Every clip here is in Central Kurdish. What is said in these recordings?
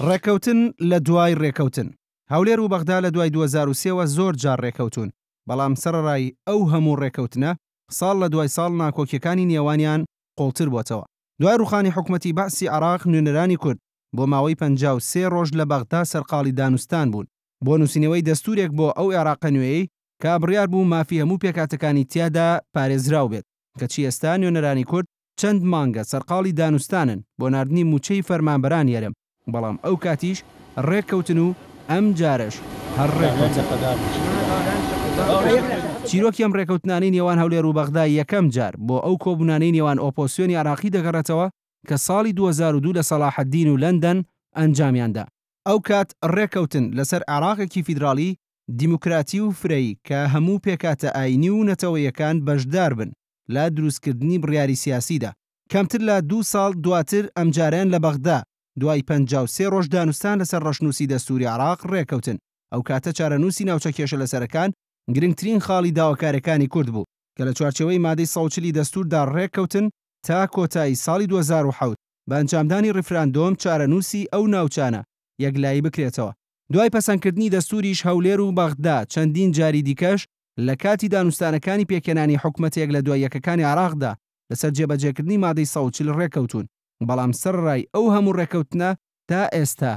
ڕێککەوتن لە دوای ڕێکەوتن. هەولێر و بەغدا لە دوای 2003 وە زۆر جار ڕێکەوتوون، بەڵام سەرەڕای ئەو هەموو ڕێکەوتنە، ساڵ لە دوای ساڵ ناکۆکیەکانی نێوانیان قوڵتر بۆتەوە. دوای ڕوخانی حکومەتی بەعسی عێراق نوێنەرانی کورد بۆ ماوەی 53 ڕۆژ لە بەغدا سەرقاڵی دانوستان بوون بۆ نووسینەوەی دەستوورێک بۆ ئەو عێراقە نوێیەی کە بڕیار بوو مافی هەموو پێکهاتەکانی تیادا پارێزراو بێت، کەچی ئێستا نوێنەرانی کورد چەند مانگە سەرقاڵی دانوستانن بۆ ناردنی مووچەی فەرمانبەرانی هەرێم، بەڵام ئەو کاتیش ڕێککەوتن و ئەم جارەش هەر ڕێککەوتن. چیرۆکی ئەم ڕێکەوتنانەی نێوان هەولێر و بەغدا یەکەم جار بۆ ئەو کۆبوونانەی نێوان ئۆپۆسیۆنی عێراقی دەگەڕێتەوە کە ساڵی 2002 لە سەڵاحەدین و لەندەن ئەنجامیان دا. ئەو کات ڕێککەوتن لەسەر عێراقێکی فیدراڵی، دیموکراتی و فرەیی کە هەموو پێکهاتە ئایینی و نەتەوەییەکان بەشدار بن لە دروستکردنی بڕیاری سیاسیدا. کەمتر لە دوو ساڵ دواتر ئەمجارەیان لە بەغدا دوای 53 ڕۆژ دانوستان لەسەر ڕەشنووسی دەستووری عێراق ڕێککەوتن. ئەو کاتە چارەنووسی ناوچە کێشەلەسەرەکان گرنگترین خاڵی داواکاریەکانی کورد بوو کە لە چوارچێوەی مادەی 140 ی دەستووردا ڕێککەوتن تا کۆتایی ساڵی 2007 بە ئەنجامدانی ڕیفراندۆم چارەنووسی ئەو ناوچانە یەکلایی بکرێتەوە. دوای پەسەندکردنی دەستووریش هەولێر و بەغدا چەندین جاری دیکەش لە کاتی دانوستانەکانی پێکهێنانی حکومەتە یەک لە دوای یەکەکانی عێراقدا لەسەر جێبەجێکردنی مادەی 140 ڕێککەوتوون، بەڵام سەرەڕای ئەو هەموو ڕێککەوتنە تا ئێستا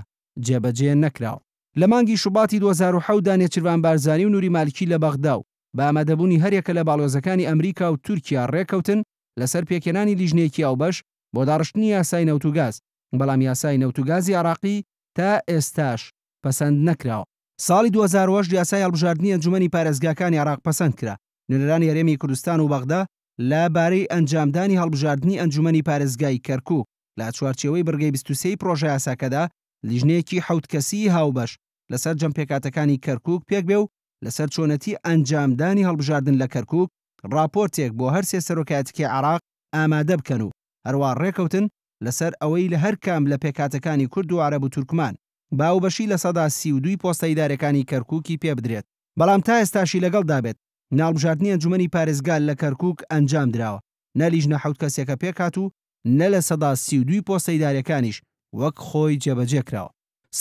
جێبەجێ نەکراوە. لە مانگی شوباتی 2007 دا نێچیرڤان بارزانی و نوری مالکی لە بەغدا و بە ئامادەبوونی هەریەکە لە باڵیۆزەکانی ئەمریکا و تورکیا ڕێککەوتن لەسەر پێکهێنانی لیژنەیەکی هاوبەش بۆ داڕشتنی یاسای نەوت و گاز، بەڵام یاسای نەوت و گازی عێراقی تا ئێستاش پەسەند نەکراوە. ساڵی 2008 یاسای هەڵبژاردنی ئەنجومەنی پارێزگاکانی عێراق پەسەند کرا، نوێنەرانی هەرێمی کوردستان و بەغدا لە بارەی ئەنجامدانی هەڵبژاردنی ئەنجومەنی پارێزگای کەرکوک لە چوارچێوەی بڕگەی 23 ی پڕۆژەیاساکەدا لیژنەیەکی حەوت کەسیی هاوبەش لە سەرجەم پێکهاتەکانی کەرکوک پێکبێ و لەسەر چۆنێتی ئەنجامدانی هەڵبژاردن لە کەرکوک ڕاپۆرتێک بۆ هەرسێ سەرۆکایەتیی عێراق ئامادە بکەن و هەروا ڕێکەوتن لەسەر ئەوەی لە هەر کام لە پێکهاتەکانی کورد و عەرەب و تورکمان بە هاوبەشی 32% ی پۆستە ئیدارەکانی کەرکوکی پێ بدرێت. بەڵام تا ئێستاشی لەگەڵدا بێت نە هەڵبژاردنی ئەنجومەنی پارێزگا لە کەرکوک ئەنجام دراوە، نە لیژنە حەوت کەسیەکە پێکهات و نە 32% ی پۆستە ئیداریەکانیش وەک خۆی جێبەجێ کراوە.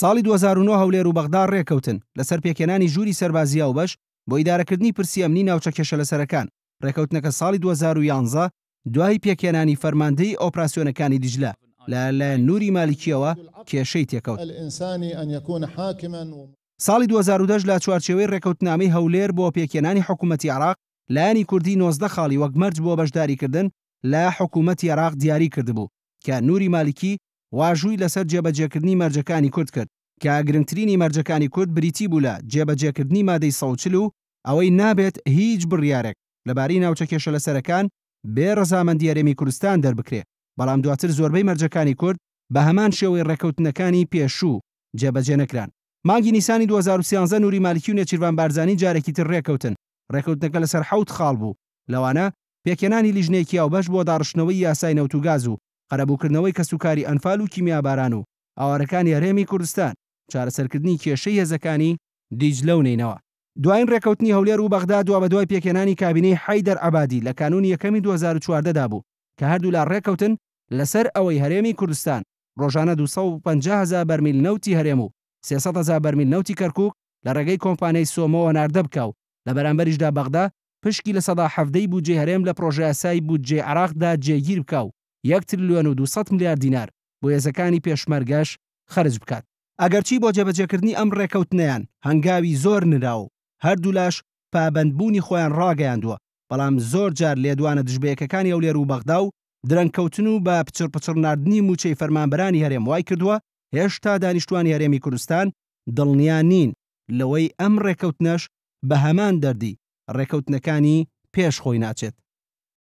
ساڵی 2009 هەولێر و بەغدا ڕێکەوتن لەسەر پێکهێنانی ژووری سەربازی هاوبەش بۆ ئیدارەکردنی پرسی ئەمنی ناوچە کێشەلەسەرەکان، ڕێکەوتنەکە ساڵی 2011 دوای پێکهێنانی فەرماندەیی ئۆپراسیۆنەکانی دیجلە لە لایەن نوری مالیکیەوە کێشەی تێکەوت. ساڵی 2010 لە چوارچێوەی ڕێکەوتنامەی هەولێر بۆ پێکهێنانی حکوومەتی عێراق، لایەنی کوردی 19 خاڵی وەک مەرج بۆ بەشداریکردن لە حکوومەتی عێراق دیاری کردبوو کە نوری مالیکی واژووی لەسەر جێبەجێکردنی مەرجەکانی کورد کرد کە گرنگترینی مەرجەکانی کورد بریتی بوو لە جێبەجێکردنی مادەی 140 و ئەوەی نابێت هیچ بڕیارێک لەبارەی ناوچە کێشەلەسەرەکان بێ ڕەزامەندی هەرێمی کوردستان دەربکرێ، بەڵام دواتر زۆربەی مەرجەکانی کورد بە هەمان شێوەی ڕێککەوتنەکانی پێشوو جێبەجێ نەکران. مانگی نیسانی 2013 نوری مالکی و نێچیرڤان بارزانی جارێکی تر ڕێککەوتن، ڕێککەوتنەکە لەسەر حەوت خاڵ بوو، لەوانە، پێکهێنانی لیژنەیەکی هاوبەش بۆ داڕشتنەوەی یاسای نەوت و گاز و قەرەبووکردنەوەی کەسوکاری ئەنفال و کیمیاباران و ئاوارەکانی هەرێمی کوردستان، چارەسەرکردنی کێشەی هێزەکانی دیجلە و نەینەوا. دوایین ڕێککەوتنی هەولێر و بەغدا دوابەدوای پێکهێنانی کابینەی حەیدەر عەبادی لە کانوونی یەکەمی 2014 دا بوو کە هەردوولا ڕێککەوتن لەسەر ئەوەی هەرێمی کوردستان ڕۆژانە 250 هەزار بەرمیل نەوتی هەرێم و 300 هەزار بەرمیل نەوتی کەرکووک لە ڕێگەی کۆمپانیای سۆمۆوە ناردە بکا و لە بەرامبەریشدا بەغدا پشکی 17% ی بودجەی هەرێم لە پڕۆژەیاسای بودجەی عێراقدا جێگیر بکا و یەک ترلیۆن و 200 ملیار دینار بۆ هێزەکانی پێشمەرگەش خەرج بکات. ئەگەرچی بۆ جێبەجێکردنی ئەم ڕێکەوتنەیان هەنگاوی زۆر نراوە و هەردوولاش پابەندبوونی خۆیان ڕاگەیاندووە، بەڵام زۆر جار لێدوانە دژبەیەکەکانی هەولێر و بەغدا و درەنگکەوتن و بە پچڕپچڕ ناردنی مووچەی فەرمانبەرانی هەرێم وایکردووە هێشتا دانیشتوانی هەرێمی کوردستان دڵنیا نین لەوەی ئەم ڕێکەوتنەش بە هەمان دەردی ڕێکەوتنەکانی پێش خۆی ناچێت.